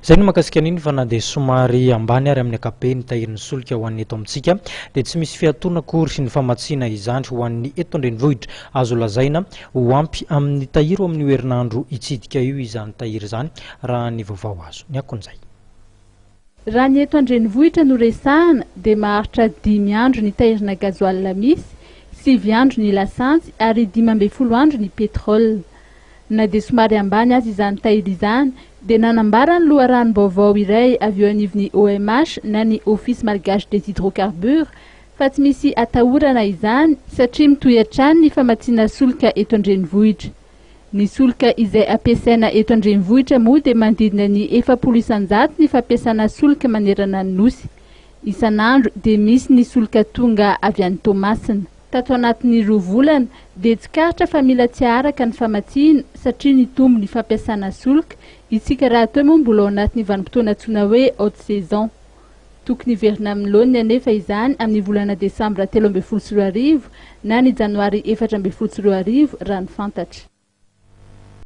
Izay no mahakasika an'iny fa na dia somary ambany ary amin'ny ankapobeny ny tahirin'ny solika ho an'ny eto amintsika dia tsy misy fiatoana akory ny famatsiana izany ho an'ny eto an-drenivohitra. Azo lazaina ho ampy amin'ny tahiry ho amin'io herinandro hitsidika io izany tahiry izany raha ny vaovao azo. Ny akon'izay. Raha ny eto an-drenivohitra no resahana dia maharitra dimy andro ny tahirina gasoil misy, sivy andro ny lasantsy ary 15 andro ny pétrole. Na dia somary ambany aza izany tahiry izany dia nanambara ny loharanom-baovao iray avy eo anivon'ny OMH na ny Office Malgache des Hydrocarbures fa tsy misy atahorana izany satria mitohy hatrany ny famatsiana solika eto an-drenivohitra. Ny solika izay ampiasaina eto an-drenivohitra moa dia manodidina ny 40% ny fampiasana solika manerana ny Nosy. Isan'andro dia misy ny solika tonga avy any Toamasina. Tato anatin'ny roa volana dia tsikaritra fa mila tsy haharaka ny famatsiana satria nitombo ny fampiasana solika, isika rahateo moa mbola ao anatin'ny vanim-potoana antsoina hoe haute saison. Tokony hiverina amin'ny laoniny anefa izany amin'ny volana desambra 2013 na ny janoary 2014 raha ny fantatra.